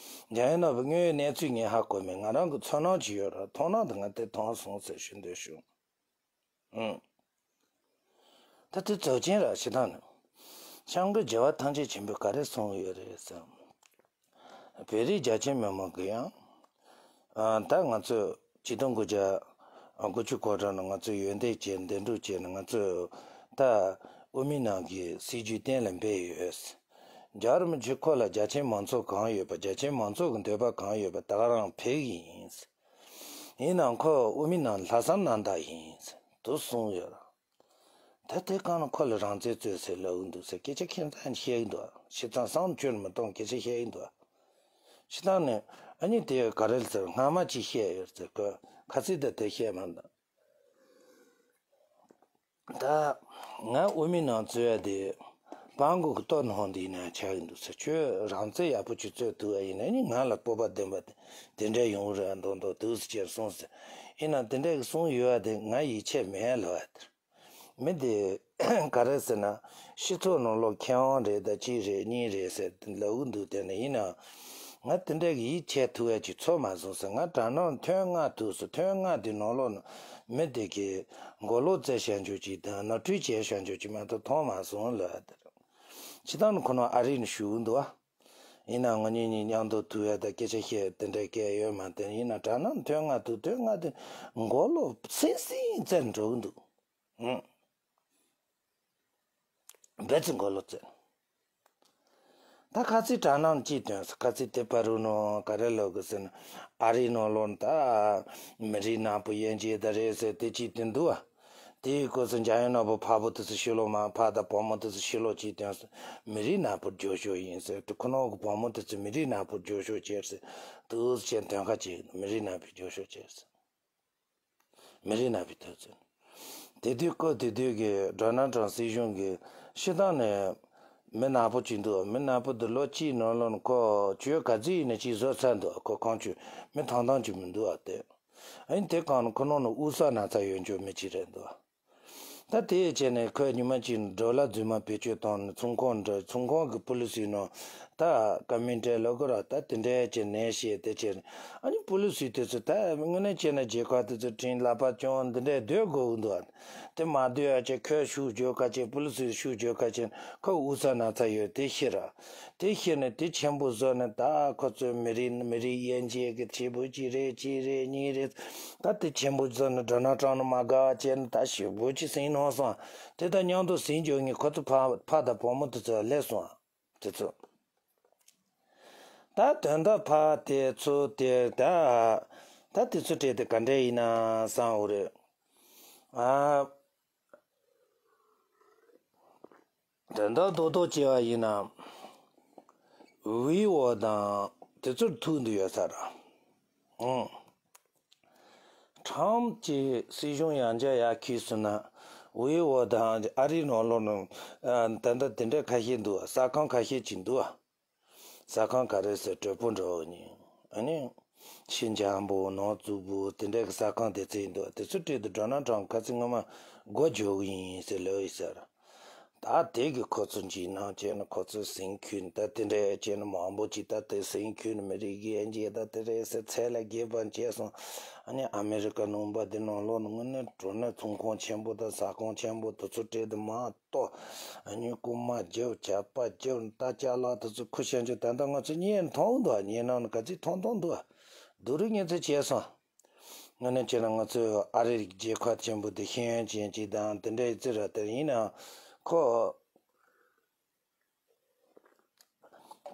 འཇམ་དབྱངས་ནོར་བུ་དངོས་ཡོད་གནས་ཚུལ་ངས་ཧ་གོ་མེད། ང་རང་གི་ཚོར་སྣང་ཅིག་ཡོད་ར། མཐོང་སྣང་དེ་ང་དེ་མཐོང་སོང་ཟེར་ཞུ་འདོད་བྱུང་། ཨང་། ད་དེ་རྫོགས་ཆེན་ར་ཞེ་སྡང་ནི། སྐྱབས་མགོན་རྒྱལ་བ་ཐམས་ཅད་མཁྱེན་པས་ག་རེ་གསུངས་ཡོད་རེད་ཟེར། བོད་རིགས་རྒྱ་ཆེ་མི་མང་གིས་ཡང་། ཨ། ད་ང་ཚོས་ཆིག་སྟོང་དགུ་བརྒྱ་དགུ་བཅུ་གོ་གྲངས་ནང་ང་ཚོས་ཡོན་ཏན་ཅན་འདི་འགྲུབ་བྱས་ནས་ང་ཚོས་ད་དབུ་མའི་ལམ་གྱི་སྲིད་བྱུས་གཏན་ལ་འབེབས་ཡོད། རྒྱལ་བ་རིན་པོ་ཆེ་ཁོ་ལ་རྒྱ་ཆེན་མང་ཚོགས་གང་ཡོད་པ། རྒྱ་ཆེན་མང་ཚོགས་ཀྱི་འདོད་པ་གང་ཡོད་པ་ད་ག་རང་ཕེབས་ཀྱི་ཡིན། ཡིན་ནའང་ཁོ་དབུ་མའི་ལམ་ལྷག་བསམ་རྣམ་དག་ཡིན། དུ་གསུངས་ཡོད། ད་དེ་གང་ན་ཁོ་ལ་རང་བཙན་རྩོད་ཟེར་ལབ་གི་འདུག་ཟེར་སྐད་ཆ་ཁྱད་མཚར་བཤད་གི་འདུག་སྤྱིར་བཏང་བསམ་བློ་ཁྱོན་མི་གཏོང་སྐད་ཆ་བཤད་གི་འདུག་སྤྱིར་བཏང་ནས་ཨ་ནི་དེ་ག་རེ་ཟེར། སྔ་མ་ཅིག་བཤད་ཡོད་ཟེར། ཁོས་ཁ་ཚིག་དེ་དེ་བཤད་མ་འདུག་ད་ང་དབུ་མའི་ལམ་རྩོད་ཡ་དེ་སྤྲང་པོ་གི་ལྟོ་སྣང་དེ་ཡིན་ན་ཆགས་ཀྱི་འདུག་ཟེར། ཁྱོད་རང་བཙན་ཡག་པོ་ཅིག་རྩོད་ཐུབ་པ་ཡིན་ན་ནི་ང་ལ་སྤོབས་པ་ལྡན་པ་དེ་འདྲ་ཡོང་རེད་མདོག་མདོག་འདུག་ཟེར་ཁྱེར་སོང་ཟེར། ཡིན་ནའང་དེ་འདྲ་གི་གསུངས་ཡོད་པ་དེ་ང་ཡིད་ཆེས་མེད་ལབ་པ་དེ། མི་དེ་ག་རེ་ཟེར་ན་སྤྱི་ཚོགས་ནང་ལོགས་མཁས་དབང་རེད་ད་གཅིག་རེད་གཉིས་རེད་ཟེར་ལབ་གི་འདུག་དེ་ནི་ཡིན་ནའང་ང་དེ་འདྲ་གི་ཡིད་ཆེས་ཐུབ་ཡ་ཅིག་ཚོར་མ་སོང་ཟེར། ང་དྲ་སྣང་ཐེངས་ལྔ་ཐུག་སོང་། ཐེངས་ལྔ་དེ་ནང་ལོགས་ན་མི་དེ་གིས་མགོ་ལོག་རྩེད་བྱ་རྒྱུ་ཅིག་དང་ནོར་འཁྲུལ་བྱས་བྱ་རྒྱུ་ཅིག་མ་གཏོགས་མཐོང་མ་སོང་ལབ་ཡ་དེ་རེད། སྤྱིར་བཏང་ནི་ཁོ་རང་ཨ་རི་ནས་བཞུགས་འདུག་ཨ། ཡིན་ནའང་ང་གཉིས་གཉིས་མཉམ་དུ་ཐུག་ཡ་ད་སྐད་ཆ་བཤད་དེ་འདྲའི་སྐད་ཡོད་མ་རེད། ཡིན་ན་དྲ་སྣང་ཐེངས་ལྔ་ཐུག་ཐེངས་ལྔ་དེ་མགོ་ལོག་སིང་སིང་རྩེད་འགྲོ་གི་འདུག་ཨང་། བེ་ཙི་མགོ་ལོག་རྩེད། ད་ཁ་ཚིག་དྲ་སྣང་གཅིག་ཐོན་སོང་། ཁ་ཚིག་དེ་པ་རུ་ནོ་ག་རེ་ལབ་གི་ཟེར་ན་ཨ་རིའི་ནང་ལོགས་ད་མི་རིགས་ནག་པོ་དབྱེ་འབྱེད་ད་རེད་ཟེར་དེ་གཅིག་དེ་འདུག་ཨ། དེའི་སྐབས་སུ་འཇམ་དབྱངས་ནོར་བུ་ཕ་བུ་དེ་ཚོ་ཕྱི་ལོགས་མ་ཕ་དང་བུ་མོ་དེ་ཚོ་ཕྱི་ལོགས་ཅིག་བཏོན་སོང་། མི་རིགས་ནག་པོར་འགྱུར་ཤོག་ཡིན་ཟེར། དེ་ཁོ་ནོ་གི་བུ་མོ་དེ་ཚོ་མི་རིགས་ནག་པོར་འགྱུར་ཤོག་བྱས་ཟེར། དེ་ཅན་དོན་ཁ་ཅིག་མི་རིགས་ནག་པོར་འགྱུར་ཤོག་བྱས་ཟེར། མི་རིགས་ནག་པོའི་དུས་ཚོད། དེ་དུས་སྐབས་དེ་དུས་ཀྱི་ཌོ་ནལ་ཊམ་སྲིད་གཞུང་གི་སྤྱིར་བཏང་ནས་མི་ནག་པོ་ཅིག་འདུག་མི་ནག་པོ་འདི་ལོ་གཅིག་ནང་ལོགས་ནས་ཁོ་ཇུས་ག་ཚོད་ཡིན་ན་ཅིག་བཟོ་ཚར་འདུག་ཁོ་ཁོང་ཚོས་མི་ཐང་ཐང་ཅིག་མི་འདུག་ཨ་དེ། ཨ་ནི་དེ་གང་ནས་ཁོ་ནང་ནས་དབུགས་བསགས་ན་ཚ་ཡོད་འཇོག་མི་ཅིག་རེད་འདུག་ད་དེ་བྱས་ནས་ཁོས་ཉི་མ་གཅིག་ཌོ་ལར་རྫུན་མ་བེད་སྤྱོད་བཏང་ནས་ཚོང་ཁང་འདྲ་ཚོང་ཁང་གི་པུ་ལི་སི་ནང་ད་ཀ་མི་ཊི་ལོ་གོ་ར་ད་དེ་འདྲའི་བྱས་ནས་བཤད་དེ་བྱས་ནས། ཨ་ནི་པུ་ལི་སི་དེ་ཚོ་ད་དངོས་གནས་བྱས་ན་རྒྱལ་ཁབ་དེ་ཚོ་དྲིན་ལག་པ་བཅོམ་འདི་འདྲའི་སྡོད་དགོས་ཀྱི་འདུག་དེ་མ་སྡོད་ཡ་ཆེ་ཁོས་ཤུགས་རྒྱོབ་ཁ་ཆེ་པུ་ལི་སི་ཤུགས་རྒྱོབ་ཁ་ཆེ་ཁོ་དབུགས་བསགས་ན་ཚ་ཡོད་དེ་ཤི་ར། དེ་ཤེས་ནས་དེ་ཆེན་པོ་བཟོ་ནས་ད་ཁོ་ཚོའི་མི་རིགས་མི་རིགས་དབྱེ་འབྱེད་ཀྱི་ཆེན་པོ་གཅིག་རེད་གཅིག་རེད་གཉིས་རེད། ད་དེ་ཆེན་པོ་བཟོ་ནས་ཌོ་ནལ་ཊམ་ནས་མ་དགའ་བ་བྱས་ནས་ད་ཞེ་པོ་ཅིག་ཟིང་ནོར་སོང་། དེ་དང་མཉམ་དུ་ཟིང་འཇོག་ངེས་ཁོ་ཚོ་ཕ་ཕ་དང་བུ་མོ་དེ་ཚོ་སླེབས་སོང་། དེ་ཚོ་ད་དོན་དག་ཕ་དེ་ཚོ་དེ་ད་ད་དེ་ཚོ་སྤྲད་དེ་ག་འདྲ་ཡིན་ན་བསམ་འོ་རེད། ཨ། དོན་དག་རྡོག་རྡོག་བྱས་པ་ཡིན་ན། ཝི་ཝོ་དང་དེ་ཚོར་ཐུག་འདུག་ཡོད་ས་ར། ཨང་། ཁྲམ་གྱི་སྲིད་གཞུང་ཡང་བསྐྱར་ཡར་འཁྱེར་སོང་ན། ཝི་ཝོ་དང་ཨ་རིའི་ནང་ལོགས་ནང་ད་ལྟ་དེ་འདྲ་ཁ་ཤས་འདུག་ས་ཁང་ཁ་ཤས་ཅིག་འདུག་ས་ཁང་ག་རེ་ཟེར་དྲོད་པོ་འདྲ་བོ་ནི། ཨ་ནི། ཕྱི་འཇམ་པོ་ནང་རྩུབ་པོ་དེ་འདྲ་གི་ས་ཁང་དེ་ཚོ་ཡིན་འདུག་དེ་ཚོ་སྤྲད་དུས་ཌོ་ནལ་ཊམ་ཁ་སང་སྔོན་མ་སྒོ་རྒྱག་གི་ཡིན་ཟེར་ལབ་ཡོད་ས་ར། ད་དེ་གི་ཁོ་ཚོ་འཇིགས་སྣང་བྱས་ནས་ཁོ་ཚོས་ཟིང་འཁྲུག་ད་དེ་འདྲ་བྱས་ནས་མང་པོ་ཅིག་ད་དེ་ཟིང་འཁྲུག་ནས་མི་རིགས་དབྱེ་འབྱེད་ད་དེ་རེད་ཟེར་ཚད་ལས་བརྒལ་བ་བྱས་སོང་། ཨ་ནི་ཨ་མེ་རི་ཀ་ནང་པ་དེ་ནང་ལོགས་ནས་དངོས་གནས་དྲང་གནས་ཚོང་ཁང་ཆེན་པོ་དང་ཟ་ཁང་ཆེན་པོ་དེ་ཚོ་སྤྲད་དེ་མ་གཏོགས། ཨ་ནི་རྐུན་མ་རྒྱབ་ཇག་པ་རྒྱབ་རྟ་ཅ་ལག་དེ་ཚོ་ཁུར་བཞག་རྒྱུ་ད་ལྟ་ང་ཚོ་བརྙན་མཐོང་འདུག་བརྙན་ནང་ནས་ག་ཚོད་མཐོང་མཐོང་འདུག་སྡུག་རུས་ངན་ཚོད་བྱས་སོང་། ང་ནི་བྱས་ན་ང་ཚོའི་ཨ་རི་རྒྱལ་ཁབ་ཆེན་པོ་འདི་ཤེས་ཡོན་ཅན་ཅིག་དང་དེ་འདྲའི་རྩི་ར་དེར་ཡིན་ནའང་ཁོ།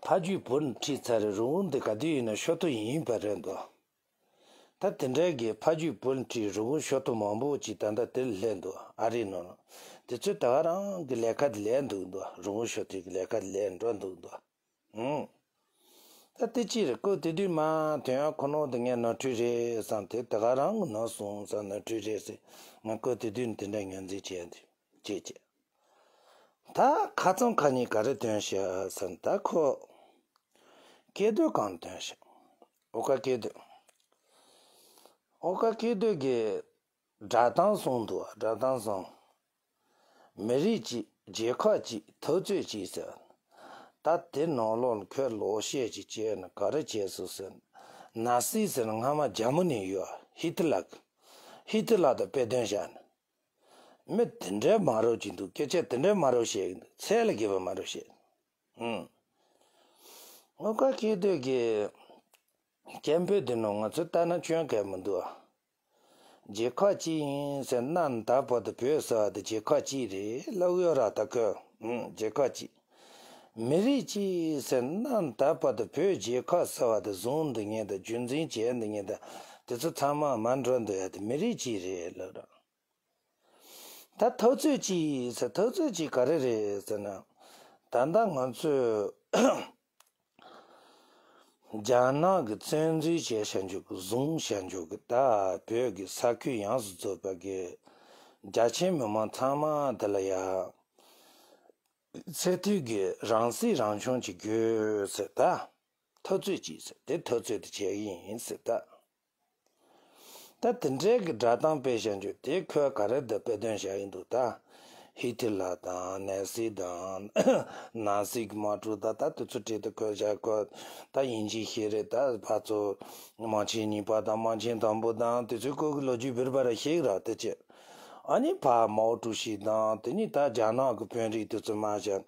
ཕ་རྒྱུད་བུ་ཁྲིད་ཚར་རེད་རུང་འདི་ག་དུས་ཡིན་ན་ཤོ་ཐོ་ཡིན་པ་རེད་འདུག་ད་དེ་འདྲའི་གི་ཕ་རྒྱུད་བུ་ཁྲིད་རུང་ཤོ་ཐོ་མང་པོ་ཅིག་ད་ལྟ་དེར་སླེབས་འདུག་ཨ་རི་ནང་ལ། དེ་ཚོས་ད་ག་རང་གི་ལས་ཀ་དེ་ལས་འདུག་འདུག་རུང་ཤོ་ཐོའི་གི་ལས་ཀ་དེ་ལས་འགྲོ་འདུག་འདུག་ཨང་། ད་དེ་ཅི་རེད་ཀོ་དེ་དུས་མ་དོན་ཡང་ཁོ་ནོ་དེ་ངས་ནོར་འཁྲུལ་རེད་བསམ་དེ་ད་ག་རང་གི་ནོར་སོང་བསམ་ནོར་འཁྲུལ་རེད་ཟེར་ང་ཀོ་དེ་དུས་ནས་དེ་འདྲ་ངོས་འཛིན་བྱས་འདུག་བྱས་བྱས། ད་ཁ་ཚང་ཁ་ཉིན་ག་རེ་སྟོན་ཤག་ཟེར་ན་ད་ཁོ། སྐད་སྡུད་གང་སྟོན་ཤག་ཨོ་ཀ་སྐད་སྡུད། ཨོ་ཀ་སྐད་སྡུད་ཀྱི་སྒྲ་གདངས་གསུངས་འདུག་སྒྲ་གདངས་གསུངས། མི་རིགས་གཅིག་རྒྱལ་ཁབ་གཅིག་འཐབ་རྩོད་གཅིག་ཟེར། ད་དེ་ནང་ལོགས་ལ་ཁོས་ལོག་བཤད་ཅིག་བྱས་ནས་ག་རེ་བྱས་སོང་ཟེར་ན། ནཱ་སི་ཟེར་ན་སྔ་མ་རྒྱ་མི་ནས་ཡོད་ཧི་ཏི་ལ་གི། ཧི་ཏི་ལ་དང་དཔེ་སྟོན་བཞག་ནས། མི་དེ་འདྲའི་མ་རབས་ཅིག་འདུག་སྐད་ཆ་དེ་འདྲའི་མ་རབས་བཤད་ཀྱི་འདུག་ཚད་ལས་བརྒལ་བ་མ་རབས་བཤད། ཨང་། ཨོ་ཀ་སྐད་སྡུད་ཀྱི་སྐད་འབོད་དེ་ནང་ང་ཚོས་ལྟ་ན་སྐྱོན་གང་མི་འདུག་རྒྱལ་ཁབ་གཅིག་ཡིན་ཟེར་གནའ་ནས་ད་བར་དུ་བོད་ཟེར་བ་དེ་རྒྱལ་ཁབ་གཅིག་རེད་ལབ་ཡོད་ར་ད་ཁོས། ཨང་། རྒྱལ་ཁབ་གཅིག་མི་རིགས་གཅིག་ཟེར་གནའ་ནས་ད་བར་དུ་བོད་རྒྱལ་ཁབ་ཟེར་བ་དེ་བཟུང་འདི་ངེས་དང་རྒྱུན་འཛིན་བྱས་འདི་ངེས་དང་དེ་ཚོ་ཚང་མ་མར་འགྲོ་འདུག་ཡ་དེ་མི་རིགས་གཅིག་རེད་ལབ་ར། ད་འཐབ་རྩོད་ཅི་ཟེར་འཐབ་རྩོད་ཅི་ག་རེ་རེད་ཟེར་ན། ད་ལྟ་ང་ཚོས་རྒྱ་ནག་གི་བཙན་འཛུལ་བྱས་བྱ་འཇུག་གི་བཟུང་བྱ་འཇུག་གི་ད་བོད་ཀྱི་ས་ཁུལ་ཡོངས་སུ་རྫོགས་པ་གི་རྒྱ་ཆེ་མི་མང་ཚང་མ་དེ་ལ་ཡ་ཚད་མཐོའི་གི་རང་སྲིད་རང་སྐྱོང་ཅིག་དགོས་ཟེར་ད། འཐབ་རྩོད་ཅིག་ཟེར་དེ་འཐབ་རྩོད་དེ་བྱས་ཡིན་ཟེར་ད། ད་དེ་འདྲའི་གི་སྒྲ་གདངས་སྤེལ་བཞག་རྒྱུ་དེ་ཁོས་ག་རེ་འདི་དཔེ་སྟོན་བཞག་ཡིན་འདུག་ད་ཧི་ཐི་ལ་དང་ནཱ་སི་དང་ནཱ་སི་གི་དམག་འཁྲུག་ད་ད་དེ་ཚོ་བྲིས་ཏེ་ཁོས་བཞག་ཁོ་ད་ཡིན་གཅིག་ཤེས་རེད། ད་ཕར་ཚུར་དམག་ཆེན་གཉིས་པ་དང་དམག་ཆེན་དང་པོ་དང་དེ་ཚོའི་སྐོར་གི་ལོ་རྒྱུས་བེར་བ་ར་ཤེས་ར་དེ་ཅི། ཨ་ནི་ཕར་མའོ་ཀྲུའུ་ཞི་དང་དེ་ནི་ད་རྒྱ་ནག་གི་དཔོན་རིགས་དེ་ཚོ་མ་བཞག་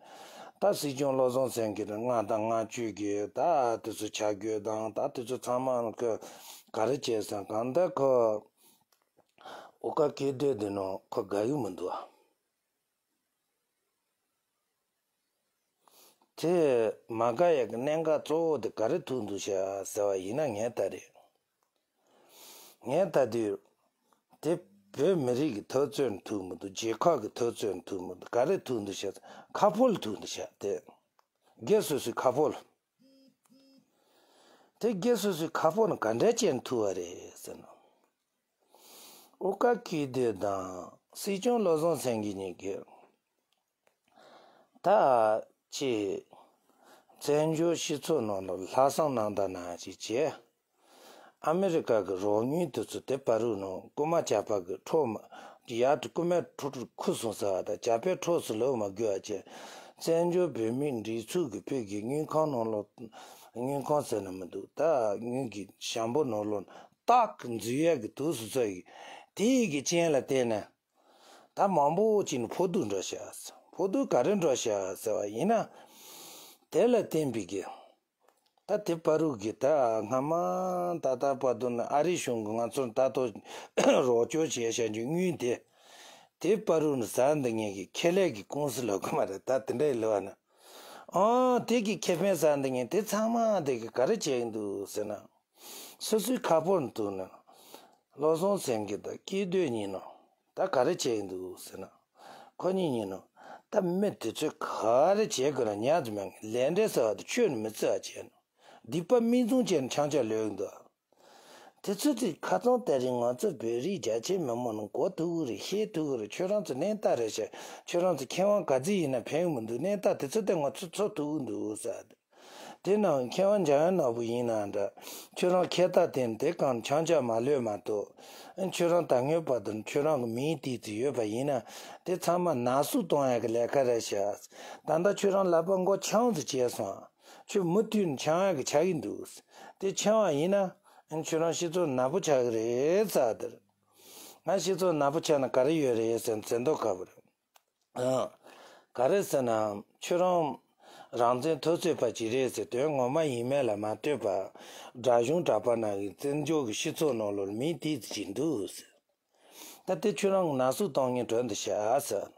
ད་སྲིད་སྐྱོང་བློ་བཟང་སེང་གེ་ལྔ་དང་ལྔ་བཅུ་གི་ད་དེ་ཚོ་བྱ་རྒོད་དང་ད་དེ་ཚོ་ཚང་མ་ཁོས་ག་རེ་བྱས་སམ་གང་ལྟར་ཁོ་ཨོ་ཀ་སྐད་སྡུད་འདི་ནང་ཁོ་དགའ་གི་མི་འདུག་ཨ། དེ་མ་དགའ་ཡག་གི་གནད་འགག་གཙོ་བོ་དེ་ག་རེ་ཐུག་འདུག་ཤག་ཟེར་བ་ཡིན་ན་ངས་ལྟ་རེད། ངས་ལྟ་དུས་དེ་ བོད་མི་རིགས་ཀྱི་འཐབ་རྩོད་ནི་ཐུག་མི་འདུག་རྒྱལ་ཁབ་ཀྱི་འཐབ་རྩོད་ནི་ཐུག་མི་འདུག་ག་རེ་ཐུག་འདུག་ཤག་ཁ་ཕོར་ལ་ཐུག་འདུག་ཤག་དེ་སྒེར་སོ་སོའི་ཁ་ཕོར་ལ། དེ་སྒེར་སོ་སོའི་ཁ་ཕོར་ནི་ག་འདྲ་བྱས་ནས་ཐུག་པ་རེད་ཟེར་ན། དབུ་དཀར་སྐྱིད་སྡུག་དང་སྲིད་སྐྱོང་བློ་བཟང་སེང་གེ་གཉིས་ཀྱིས། ད་ཅི། བཙན་བྱོལ་སྤྱི་ཚོགས་ནང་ལ་ལྷག་བསམ་རྣམ་དག་ནང་ཅིག་བྱས། ཨ་མི་རི་ཀ་གི་རོགས་དངུལ་དེ་ཚོ་དེ་བར་དུ་ནང་རྐུ་མ་ཇག་པ་གི་འཕྲོག་མ། ཡར་དུ་རྐུ་མའི་འཕྲོག་འཕྲོག་ཁུ་སོང་ཟེར་བ་དང་ཇག་པའི་འཕྲོག་སུ་ལོག་མ་དགོས་པ་བྱས། བཙན་བྱོལ་བོད་མིའི་སྒྲིག་འཛུགས་ཀྱི་བོད་ཀྱི་དངུལ་ཁང་ནང་ལོགས། དངུལ་ཁང་ཟེར་ན་མི་འདུག་ད་དངུལ་གྱི་བྱང་བུ་ནང་ལོགས་སྟག་གི་འཛུལ་ཡས་ཀྱི་དུས་སུ་ཚོད་ཀྱི་དེའི་གི་རྐྱེན་ལ་བརྟེན་ནས། ད་མང་པོ་ཅིག་ནི་ཕོག་ཐུག་འགྲོ་ཤག་ཕོག་ཐུག་ག་རེ་འགྲོ་ཤག་ཟེར་བ་ཡིན་ན། དེ་ལ་བརྟེན་པའི་གི། ད་དེ་བར་དུ་གི་ད་སྔ་མ་ད་ལྟ་བར་དུ་ནི་ཨ་རིའི་གཞུང་གི་ང་ཚོར་ད་ལྟོ་རོགས་སྐྱོར་བྱས་བཞག་རྒྱུ་དངུལ་དེ། དེ་བར་དུ་ནི་ཟ་འདི་ངེད་ཀྱི་ཁེ་ལས་ཀྱི་ཀུང་སི་ལོག་གི་མ་རེད། ད་དེ་འདྲའི་ལོག་ནི། ཨང་དེ་གི་ཁེ་ཕན་ཟ་འདི་ངེད་དེ་ཚང་མ་དེ་གི་ག་རེ་བྱས་ཡིན་འདུག་ཟེར་ན། སོ་སོའི་ཁ་ཕོར་ནས་བཏུང་ནས། བློ་བཟང་སེང་གེ་དང་སྐྱིད་སྡུག་གཉིས་ནང་ད་ག་རེ་བྱས་འདུག་ཟེར་ན། ཁོ་གཉིས་གཉིས་ནང་ད་མི་དེ་ཚོས་ག་རེ་བྱེད་དགོས་ན་ཉག་ཙམ་མེད། ལས་འབྲས་ཟེར་བ་དེ་ཆོས་ནི་མི་བརྩི་བ་བྱས་ནས། སྡིག་པ་མིག་བཙུམ་བྱས་ནས་འཆམ་འཆམ་ལོས་འདུག་དེ་ཚོ་དེ་ཁ་སང་དེ་རིང་ང་ཚོ་བོད་རིགས་རྒྱ་ཆེ་མི་མང་ནང་གོ་ཐུབ་ཀྱི་རེད། ཤེས་ཐུབ་ཀྱི་རེད། ཁྱོད་རང་ཚོ་གནས་སྟངས་རེད་ཤག་ཁྱོད་རང་ཚོ་མཁས་དབང་ག་ཚོད་ཡིན་ན་ཕན་གྱི་མི་འདུག་གནས་སྟངས་དེ་ཚོ་དེ་ང་ཚོ་ཚོར་ཐུབ་ཀྱི་འདུག་ཟེར། དེ་ནང་མཁས་དབང་འཇམ་དབྱངས་ནོར་བུ་ཡིན་ན་འདྲ། ཁྱོད་རང་ཁྱད་རྟགས་དེ་དེ་གང་འཆམ་འཆམ་མ་ལོས་མ་གཏོགས། ཁྱོད་རང་ད་སྔོན་བར་དུ་ཁྱོད་རང་གི་མིང་དེ་ཚོ་ཡོད་པ་ཡིན་ན། དེ་ཚང་མ་ནག་བསུབ་གཏོང་ཡག་གི་ལས་ཀ་རེད་ཤག་ད་ལྟ་ཁྱོད་རང་ལག་པ་མགོ་འཆང་ཙམ་བྱས་སོང་། ཁྱོད་མུ་མཐུད་ནས་འཆང་ཡག་གི་ཆགས་ཀྱི་འདུག་དེ་འཆང་བ་ཡིན་ན། ཁྱོད་རང་སྤྱི་ཚོགས་ནག་པོ་ཆགས་ཀྱི་རེད་ཟེར་དེར། ང་སྤྱི་ཚོགས་ནག་པོ་ཆགས་ན་ག་རེ་ཡོད་རེད་ཟེར་ན་བཙན་ཐབས་ཁ་པོ་རེད། ཨང་། ག་རེ་ཟེར་ན། ཁྱོད་རང་རང་བཙན་འཐབ་རྩོད་པ་ཅིག་རེད་ཟེར་དོན་ངོ་མ་ཡིན་མིན་ལ་མ་ལྟོས་པར། དགྲ་གཞུང་དྲག་པ་ནང་གི་བཙན་བྱོལ་གྱི་སྤྱི་ཚོགས་ནང་ལོགས་མི་དེ་ཅིག་འདུག་ཟེར། ད་དེ་ཁྱོད་རང་གི་ནག་བསུབ་གཏོང་མཁན་གྲོས་འདི་བྱ་ཟེར།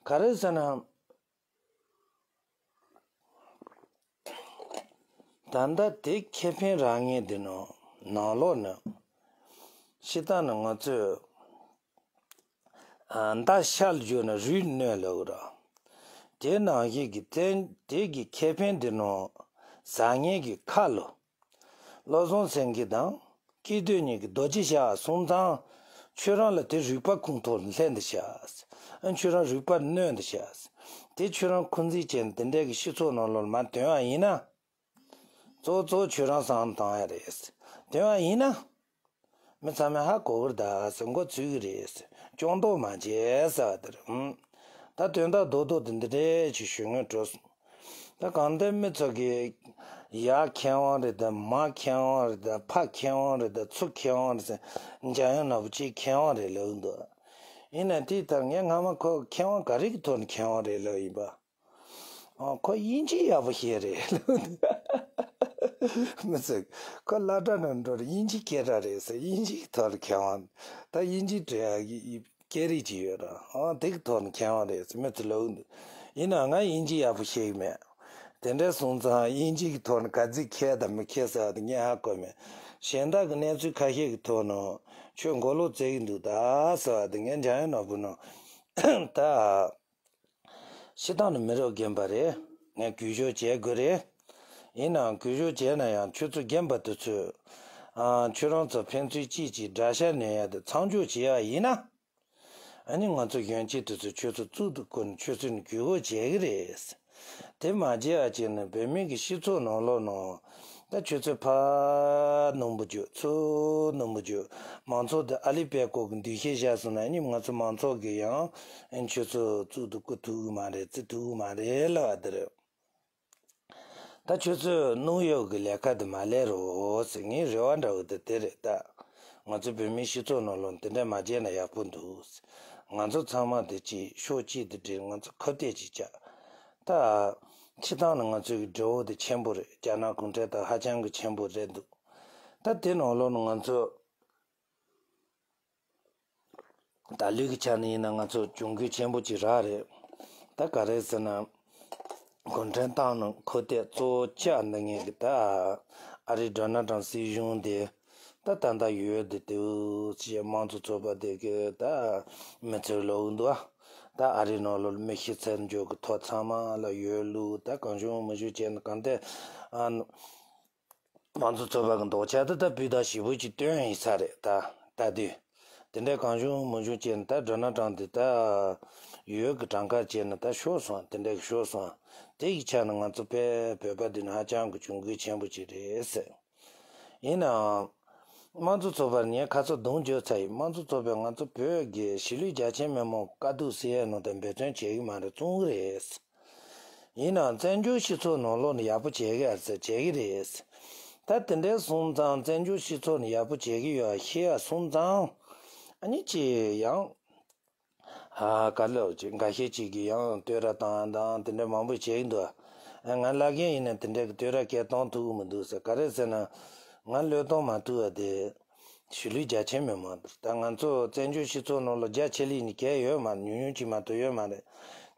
ག་རེ་ཟེར་ན། ད་ལྟ་དེ་ཁེ་ཕན་རག་མཁན་དེ་ནང་ནང་ལོགས་ནས་སྤྱིར་བཏང་ནས་ང་ཚོས་ཨ་མདའ་ཤར་བརྗོད་ན་རུས་གནོན་ལབ་ར། དེ་ནང་བཞིན་གྱི་བཙན་དེ་གི་ཁེ་ཕན་དེ་ནང་ཟ་མཁན་གྱི་ཁ་ལོ། བློ་བཟང་སེང་གེ་དང་སྐྱིད་སྡུག་གཉིས་ཀྱི་རྡོ་རྗེ་བཞག་སོང་ཙང་། ཁྱོད་རང་ལ་དེ་རུས་པ་ཁུངས་ཐོག་ལ་ལྷན་དུ་བཞག་ཨ་ཁྱོད་རང་རུས་པ་གནོན་དུ་བཞག་དེ་ཁྱོད་རང་འཁོན་འཛིན་བྱས་ནས་དེ་འདྲའི་གི་སྤྱི་ཚོགས་ནང་ལོགས་མར་དོན་བ་ཡིན་ན། གཙོ་བོ་གཙོ་བོ་ཁྱོད་རང་བསམ་བཏང་ཡ་རེད། དོན་བ་ཡིན་ན། མི་ཚང་མས་ཧ་གོ་གི་རེད་ད་ཟེར་མགོ་ཚོས་ཀྱི་རེད་ཟེར། སྐྱོན་འདོགས་མ་བྱེད་ཟེར་བ་དེ་རེད། ཨུམ། ད་དོན་དག་རྡོག་རྡོག་དེ་འདི་འདྲས་ཅིག་ཞུ་སྔོན་འགྲོ་སོང་། ད་གང་ལྟར་མི་ཚོ་གིས་ཡ་མཁས་དབང་རེད་ད། མ་མཁས་དབང་རེད་ད། ཕ་མཁས་དབང་རེད་ད། ཚུ་མཁས་དབང་རེད་ཟེར། འཇམ་དབྱངས་ནོར་བུ་ཅིག་མཁས་དབང་རེད་ལབ་འདུག་ཡིན་ན་དེའི་ཐད་ངས་སྔ་མ་ཁོ་མཁས་དབང་ག་རེ་གི་ཐོག་ནས་མཁས་དབང་རེད་ལབ་ཡིན་པ། ཨོ་ཁོ་དབྱིན་ཇི་ཡག་པོ་ཤེས་རེད་ལབ་འདུག་མི་ཚོས་ཁོ་སློབ་གྲྭ་ནང་འགྲོ་རེད། དབྱིན་ཇི་སྐད་གྲགས་རེད་ཟེར། དབྱིན་ཇི་གི་ཐོག་ནས་མཁས་དབང་། ད་དབྱིན་ཇི་འབྲི་ཡག་གི་སྐད་རིགས་ཅིག་ཡོད་ར། ཨོ་དེ་གི་ཐོག་ནས་མཁས་དབང་རེད་ཟེར་མི་ཚོས་ལབ་འདུག་ཡིན་ནའང་ང་དབྱིན་ཇི་ཡག་པོ་ཤེས་ཀྱི་མེད། དེ་འདྲ་སོང་ཙང་དབྱིན་ཇི་གི་ཐོག་ནས་ག་ཚོད་མཁས་དང་མི་མཁས་ཟེར་བ་དེ་ངས་ཧ་གོ་མེད། གཞན་དག་གི་གནས་ཚུལ་ཁ་ཤས་ཀྱི་ཐོག་ནས་ཁྱོད་མགོ་ལོག་བཙལ་གྱི་འདུག་ད་ཟེར་བ་དེ་ངས་འཇམ་དབྱངས་ནོར་བུ་ནང་ད་སྤྱིར་བཏང་ནས་མི་རབས་རྒན་པ་རེད། ངས་གུས་ཞབས་བྱེད་དགོས་རེད། ཡིན་ནའང་གུས་ཞབས་བྱས་ན་ཡང་ཁྱོད་ཚོ་རྒན་པ་དེ་ཚོས་ཨ་ཁྱོད་རང་ཚོ་ཕན་ཚུན་གཅིག་གཅིག་དགྲ་ཤ་ནོན་ཡ་དེ་མཚམས་འཇོག་བྱེད་ཡ་ཡིན་ན། ཨ་ནི་ང་ཚོ་གཞོན་སྐྱེས་དེ་ཚོས་ཁྱོད་ཚོ་གཙུག་ཏུ་བཀུར་ནས་ཁྱོད་ཚོ་ནི་གུས་བཀུར་བྱེད་ཀྱི་རེད། དེ་མ་བྱས་ཨ་ཅེ་ནི་བོད་མི་གི་སྤྱི་ཚོགས་ནང་ལོགས་ནང་ད་ཁྱོད་ཚོས་ཕར་སྣུམ་པོ་བརྗོད་ཚུར་སྣུམ་པོ་བརྗོད། མང་ཚོགས་དེ་ཨ་ལི་པད་ཁོག་གི་འདུ་ཤེས་བཞག་སོང་ན་ཨ་ནི་ང་ཚོ་མང་ཚོགས་ཀྱིས་ཡང་ཨ་ནི་ཁྱོད་ཚོ་གཙུག་ཏུ་བཀུར་ཐུབ་ཀྱི་མ་རེད། བརྩི་ཐུབ་ཀྱི་མ་རེད་ལབ་པ་དེ་རེད། ད་ཁྱོད་ཚོས་ནུ་ཡོག་གི་ལས་ཀ་དེ་མ་ལས་རོགས་ཟེར། ངའི་རེ་བ་འདྲ་བོ་དེ་དེ་རེད་ད། ང་ཚོ་བོད་མིའི་སྤྱི་ཚོགས་ནང་ལོགས་དེ་འདྲ་མ་བྱས་ན་ཡག་པོ་འདུག་ང་ཚོ་ཚང་མ་དེ་གཅིག་ཕྱོགས་གཅིག་ཏུ་སྒྲིལ། ང་ཚོ་ཁ་གཏད་གཅིག་བཅག་ད་སྤྱིར་བཏང་ནས་ང་ཚོའི་འབྲེལ་བ་དེ་ཆེན་པོ་རེད། རྒྱ་ནག་གུང་ཁྲན་ཏང་ཧ་ཅང་གི་ཆེན་པོ་རེད་འདུག་ད་དེ་ནང་ལོགས་ནས་ང་ཚོ། ད་ལུས་ཀྱི་ཆ་ནས་ཡིན་ན་ང་ཚོ་གྱོང་གུད་ཆེན་པོ་ཅིག་རག་རེད། ད་ག་རེ་ཟེར་ན། གུང་ཁྲན་ཏང་ནང་ཁ་གཏད་གཙོ་བོ་བཅག་འདི་ངེད་ཀྱི་ད་ཨ་རིའི་ཌོ་ནལ་ཊམ་སྲིད་གཞུང་དེ་ ད་ད་ལྟ་ཡོད་དེ་དེའུ་ཅེས་དམངས་གཙོ་ཚོགས་པ་དེ་གི་ད་མི་ཚེ་ལོག་འདུག་ད་ཨ་རི་ནང་ལོ་མི་ཤི་ཚད་འཇོག་གི་ཐོ་ཚང་མ་ལ་ཡོད་ལུགས། ད་གང་བྱུང་མང་བྱུང་བྱས་ནས་གང་ལྟར་ཨ་དམངས་གཙོ་ཚོགས་པ་གི་འདོགས་ཆ་དེ་ད་སྤུས་དག་ཞེ་པོ་ཅིག་བཏོན་ཡིན་ས་རེད། ད་ད་དུས་དེ་འདྲའི་གང་བྱུང་མང་བྱུང་བྱས་ནས་ད་ཌོ་ནལ་ཊམ་དེ་ད་ཡོད་གི་གྲངས་ཀ་བྱས་ནས་ད་ཤོར་སོང་། དེ་འདྲ་གི་ཤོར་སོང་། དེ་གི་ཆ་ནས་ང་ཚོ་བོད་བོད་པ་འདི་ནི་ཧ་ཅང་གི་གྱོང་གུད་ཆེན་པོ་ཅིག་རེད་ཟེར། ཡིན་ནའང་། དམངས་གཙོ་ཚོགས་པར་ངས་ཁ་ཚ་གདུང་བརྗོད་ཚར་ཡིན། དམངས་གཙོ་ཚོགས་པས་ང་ཚོ་བོད་ཀྱི་གཞིས་ལུས་རྒྱ་ཆེ་མི་མང་དཀའ་སྡུག་སེལ་ཡས་ནང་དུ་འབད་བརྩོན་བྱེད་ཀྱི་མ་རེད། བཙོང་གི་རེད། ཡིན་ནའང་བཙན་བྱོལ་སྤྱི་ཚོགས་ནང་ལོགས་ནས་ཡག་པོ་བྱེད་ཀྱི་ཡོད་ཟེར། བྱེད་ཀྱི་རེད། ད་དེ་འདྲའི་སོང་ཙང་བཙན་བྱོལ་སྤྱི་ཚོགས་ནས་ཡག་པོ་བྱེད་ཀྱི་ཡོད་ཤེས་ཡ་སོང་ཙང་། ཨ་ནི་ཅི་ཡང་ཧ་ག་ལེར་ཅིག་འགའ་ཤས་ཅིག་གིས་ཡང་བསྟོད་ར་བཏང་དང་དེ་འདྲ་མང་པོ་བྱེད་ཀྱི་འདུག་ང་ལབ་མཁན་ཡིན་ན་དེ་འདྲ་གི་བསྟོད་ར་སྐད་གཏོང་ཐུབ་ཀྱི་མི་འདུག་ཟེར། ག་རེ་ཟེར་ན། ང་བློས་གཏོང་མ་ཐུབ་པ་དེ་གཞིས་ལུས་རྒྱ་ཆེ་མི་མང་དེ་རེད། ད་ང་ཚོ་བཙན་བྱོལ་སྤྱི་ཚོགས་ནང་ལ་རྒྱ་ཆེ་ལི་ནི་གལ་ཡོད་མ་རེད། ཉུང་ཉུང་ཅིག་མ་གཏོགས་ཡོད་མ་རེད།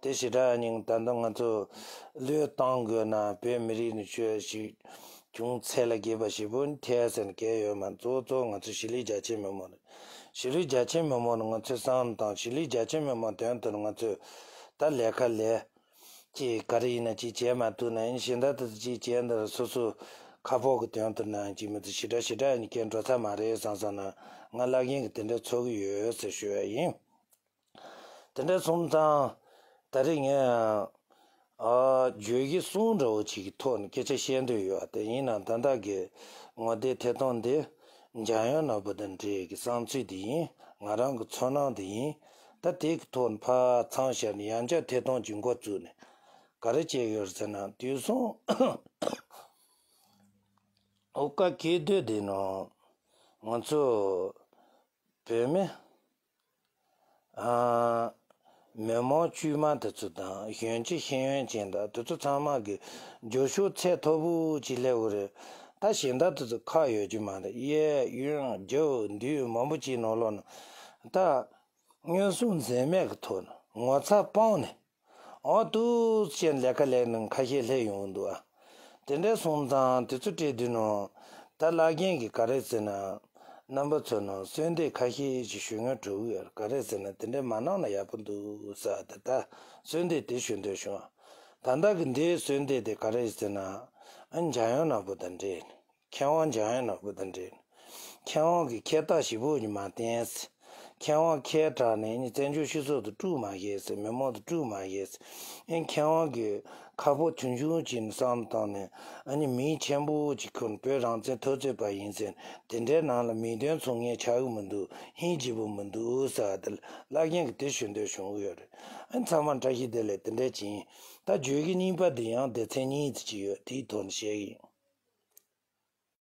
དེ་ཞེ་དྲག་ཉིན་ད་ལྟ་ང་ཚོ་བློས་གཏོང་དགོས་ན་བོད་མི་རིགས་ནི་ཆོས་ཤིག་ཅུང་ཚད་ལས་བརྒལ་བ་ཞིག་པོ་ཐལ་ཟེར་ནས་གལ་ཡོད་མ་རེད། གཙོ་བོ་གཙོ་བོ་ང་ཚོ་གཞིས་ལུས་རྒྱ་ཆེ་མི་མང་རེད། གཞིས་ལུས་རྒྱ་ཆེ་མི་མང་ནི་ང་ཚོའི་བསམ་བློ་དང་གཞིས་ལུས་རྒྱ་ཆེ་མི་མང་དོན་དུ་ང་ཚོས་ད་ལས་ཀ་ལས། ཅིག་ག་རེ་ཡིན་ན་ཅིག་བྱས་མ་ཐུབ་ན་ཡིན། གཞན་དག་ཏུ་ཅིག་བྱས་འདིར་སོ་སོ་ཁ་ཕོག་གི་དོན་དུ་ན་ཅིག་མི་ཚེ་ཞེ་དྲག་ཞེ་དྲག་ཡིན་མཁན་འགྲོ་ཚར་མ་རེད་བསམ་བསམ་ན་ང་ལབ་མཁན་གྱི་དེ་འདྲ་ཚོར་གི་ཡོད་ཟེར་ཞུ་ཡ་ཡིན། དེ་འདྲ་སོང་ཙང་ད་རེས་ངས་ཨ་བརྗོད་གཞི་གསུམ་འདྲ་བོ་ཅིག་གི་ཐོག་ནས་སྐད་ཆ་བཤད་འདོད་ཡོད། དེ་ཡིན་ན་ད་ལྟ་གི་ངོ་དེབ་ཐད་གཏོང་འདི་འཇམ་དབྱངས་ནོར་བུ་དང་འབྲེལ་གྱི་བསམ་ཚུལ་འདི་ཡིན། ང་རང་གི་ཚོར་སྣང་འདི་ཡིན། ད་དེ་གི་ཐོག་ནས་ཕར་མཚམས་བཞག་ནས་ཡང་བསྐྱར་ཐད་གཏོང་གི་འགོ་བཙུགས་ནས་ག་རེ་བྱས་ཡོད་ཟེར་ན། དུས་སང་འོ་ཀ་ཁེ་སྡོད་དེ་ནང་ང་ཚོ་བོད་མི་ཨ་མི་མང་དཀྱུས་མ་དེ་ཚོ་དང་གཞོན་སྐྱེས་ཤེས་ཡོན་ཅན་དང་དེ་ཚོ་ཚང་མ་གི་རྒྱུ་ཤོག་ཚད་མཐོ་པོ་ཅིག་སླེབས་ཡོད་རེད། ད་གཞན་དག་དེ་ཚོ་ཁག་ཡོད་ཀྱི་མ་རེད། གཡས་གཡོན་རྒྱབ་མདུན་མང་པོ་ཅིག་ནང་ལོགས་ན་ད་སྔོན་སོང་འཛེམ་མེད་ཀྱི་ཐོག་ནས་ངོ་ཚ་སྤངས་ནས། འོ་འདུག་སེ་ལས་ཀ་ལས་ནང་ཁ་ཤས་སླེབས་ཡོང་འདུག་ཨ། དེ་འདྲ་སོང་ཙང་དེ་ཚོ་སྤྲད་དུས་ནང་ད་བླ་རྒན་གྱིས་ག་རེ་ཟེར་ན། རྣམ་པ་ཚོ་ནང་གསོལ་འདེབས་ཁ་ཤས་ཤིག་ཞུ་སྙིང་བྲོ་གི་ཡོད། ག་རེ་ཟེར་ན་དེ་འདྲ་མ་གནང་ན་ཡག་པོ་འདུག་ཟེར་ད་ལྟ་གསོལ་འདེབས་དེ་ཞུ་འདོད་བྱུང་། ད་ལྟ་གི་འདིའི་གསོལ་འདེབས་དེ་ག་རེ་ཟེར་ན། ཨ་འཇམ་དབྱངས་ནོར་བུ་དང་འབྲེལ། མཁས་དབང་འཇམ་དབྱངས་ནོར་བུ་དང་འབྲེལ། མཁས་དབང་གིས་ཁྱད་རྟགས་ཞིབ་པོ་ཞིག་མ་བསྟན། མཁས་དབང་ཁྱད་དྲགས་ནས་ནི་བཙན་བྱོལ་སྤྱི་ཚོགས་དུ་དཀྲུག་མ་ཤེས་ཟེར། མི་མང་དུ་དཀྲུག་མ་ཤེས་ཟེར། ཨེ་མཁས་དབང་གིས་ཁ་ཕོ་ཆུང་ཆུང་ཅིག་ནས་བསམ་བཏང་ནས་ཨ་ནི་མིང་ཆེན་པོ་ཅིག་ཁུར་ནས་བོད་རང་བཙན་འཐབ་རྩོད་པ་ཡིན་ཟེར། དེ་འདྲའི་ནང་ལ་མིང་དོན་མཚུངས་མཁན་ཆགས་ཀྱི་མི་འདུག་ཧིན་སྐྱིད་པོ་མི་འདུག་ཟེར་བ་དེ་བླ་རྒན་གྱིས་དེ་ཞུ་འདོད་བྱུང་གི་ཡོད་རེད། ཨ་ནི་ཚང་མ་བཀྲ་ཤིས་བདེ་ལེགས་དེ་འདྲ་ཅིག་ཡིན། ད་བརྗོད་གཞི་གཉིས་པ་འདི་ཡང་སྡེ་ཚན་གཉིས་ཙམ་ཅིག་ཡོད། དེའི་ཐོག་ནས་བཤད་ཀྱི་ཡིན།